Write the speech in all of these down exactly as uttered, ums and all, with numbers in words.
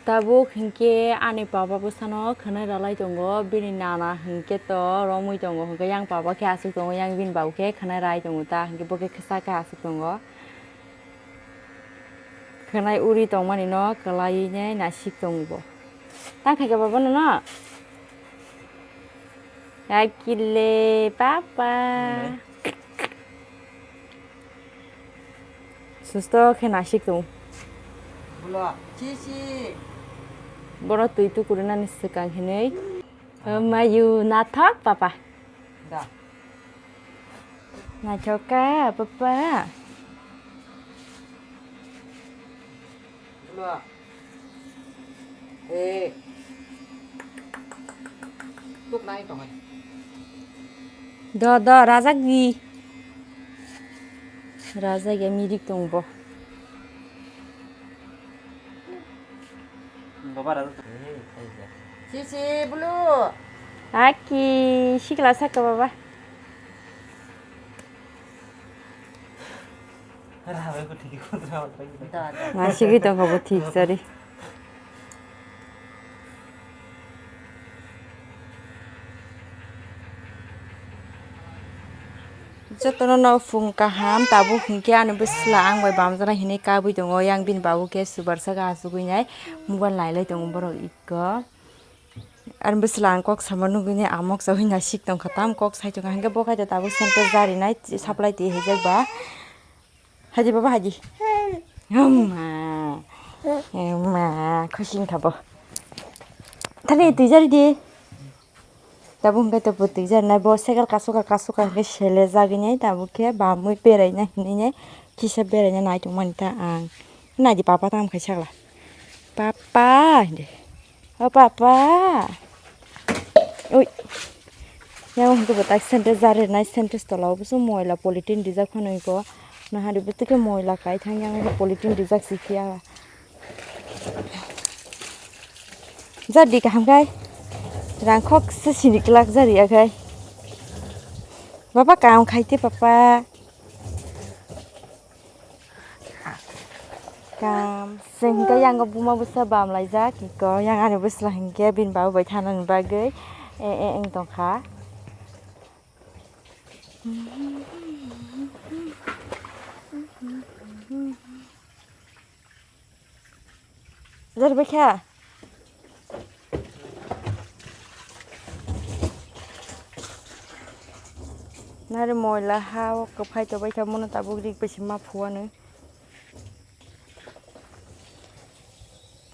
Tabuk hinkhe ani papa bwsano khwnai rwlai tongo, bini nana hinkhe to romwi tongo, hinkhe yang papa khe aswk tongo, yang bini babu khe khwnai rai tongo ta, hinkhe bo khe kwchak khe aswk tongo. Khwnai uri tongmani no kwlaiwi nai nasik tongo bo. Ta khaikha baba nono? Akile papa. Susto khe nasik tong. Bula, chichi. Bono twi tukurinani swkang hinwi. Mayu nathok papa. Da. Naithok ka papa. Bula. Eh. Tuk nai tong ai. Do, do, rajak di. Rajak ya mirik tong bo. Baba rajak tong. Eh, eh, eh. Sisi, bulu. Aki, sikla saka baba. Nasigwi tongkha bo thik sari. Jotono no phung kaham, tabuk hinkhe ani bwsla ang bai bamjana hinwi kabwi tongo, yang bini babu khe subar saka asugwi nai mobile nailai tongo borok ikko. Ani bwsla ang kok sama nugwi nai amok chawi nasik tongkha, tam kok sai tongkha, hinkhe bo khaito tabuk sente jarinai supply twi hijak ba. Haji baba haji. Emma. Emma, khusi wngkha bo. Thani twi jari di. Tabuk hwnkhe to bo twi jarinai bo segal kasukar kasukar hwnkhe sele jagwi nai tabuk khe bamwi beraina hinwi nai kisa beraina nai tongmani ta ang. Nai di papa tamo khai sakla. Papa, hindi. O papa. Ui. Yang hwnkhe bo tak sentence jari nai sentence tola o bwswk moila polythene rijak phano iko. Nahari bwtwkhe moila kai thang yang polythene rijak si phiya. Jadi kaham kai. Rang khok se sini kelak jari akai. Papa kam khai te papa. Kam, chwng hwnkhe yango buma bwsa bam laijak, eko yang ani bwsla hwnkhe bini babu bai thanani bagwi e, e, wng tongkha. Jar bai kha. Nari moila ha o kwphai to bai kha, mono tabuk rik bai se ma phuano.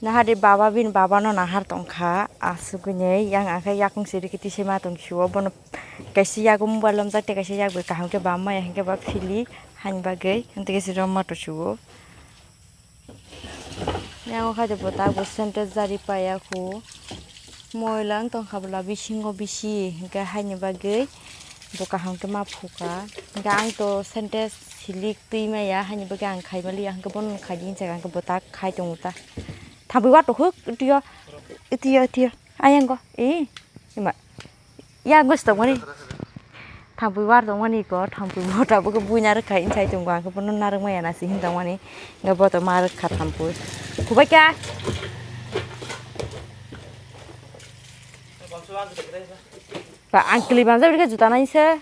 Nahari baba bini baba no nahar tongkha asugwi nei yang angkhe yakung siri kiti se ma tong sio bono kaisa yago mobile lomjak tei kaisa yak bai kaham khe bam maya hinkhe ba phili hani bagwi hinkhe se rom ma to sio. Yang o khaide bo tak bo sentence jari paiya khu. Moila wng tongkha bwla bisingo bisi, hinkhe haini bagwi bo kaham khe ma phuka. Hinkhe ang to sentence silik twi maya, haini bagwi ang khai maliya, hinkhe bono khai di hinjak, hinkhe bo tak khai tongo ta. Thambwi wa to huk, twiyo, twiyo, twiyo. Ayang go, ee, ima. Yang go stop mani. Thambwi war tongmani ko, thambwi bo tabuk buina rwkha, insai tongo, ang khe bono narwk maya nasi hin tongmani, hwnkhe bo to ma rwkha thambwi. Kubai kha? Ba, ang kwlwi bamjak, bwrwi khe juta nai se.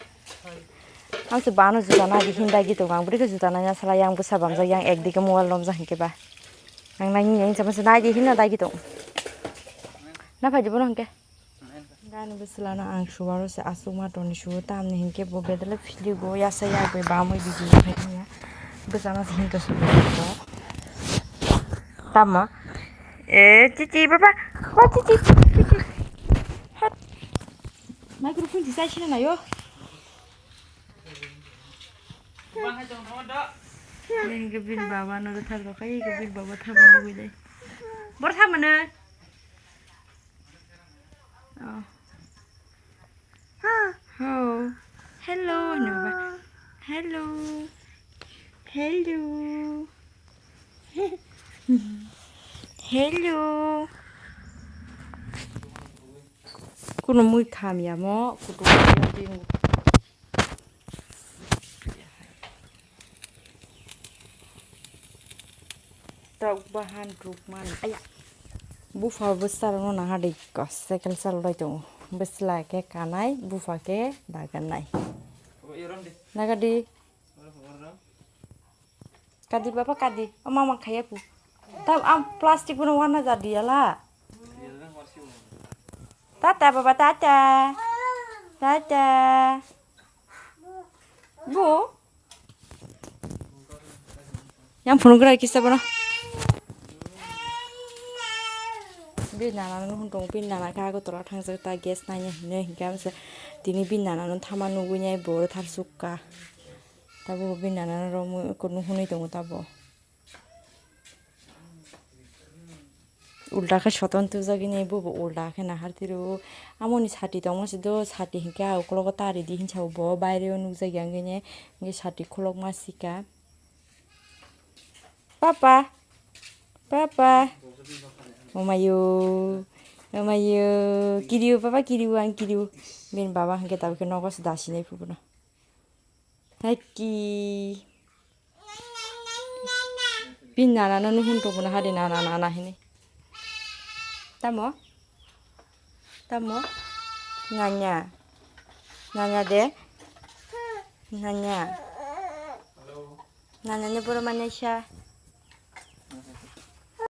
Ang se bano juta nai di, hin dagi tongo, ang bwrwi khe juta nai na sala, yang bwsa bamjak, yang ekdike mobile lomjak hinkhe ba. Ang nai ni, ang sama se nai di, hin na dagi tong. Na phai di bono hinkhe. Gani bwswlano ang suwaro se aswk ma toni suwo, tamni hinkhe bo bedele philigo, yasa yak bai bamwi video khaitongya. Bwsano se hinto suwo. Tamo? E, chichi, baba. O, chichi, chichi. Hat. Microphone tisa sina nayo. Hinkhe bini baba no thar rok, hinkhe bini baba thar rok nugwi dai. Bor thar mano. Oh. Oh. Hello, hino ba. Hello. Hello. Hello. Kuno mui khamya mo, kutung. Tok bahan rukman. Aya. Bupha bwsarokno nahardi kos cycle chalolai tongo. Bwsla khe kanai, bupha khe nagarnai. Nagadi. Kadi baba kadi. O mama khaya pu. Ta am plastic bono wana jadi yala. Tata baba tata. Tata. Bu. Yang phunukra kisa bono. Bini nana no hwn tongo, bini nana khe Agartala thangjak ta gas naina hinwi hinkhe amsa tini bini nana no thama nugwi nai bo tharsuk kha. Tabuk bini nana no romwi kunu hwnwi tongo tabuk. Ulta khe soton tubjagini, bobo ulta khe nahar tiro. Amoni sati tongma se do, sati hinkhe a ukologo ta ridi hinsa bo baireo nukjakya, hinkhe sati kholokma sika. Papa, papa, omayo, omayo, kiriyo, papa, kiriyo, ang kiriyo. Bini baba hinkhe tabukhe nogo se dasinai phubuno. Haiki. Bini nana no nuhun tongmani hadi nana nana hini. Tamo? Tamo? Nanya. Nanya de. Nanya. Nanya ni boro manya sa.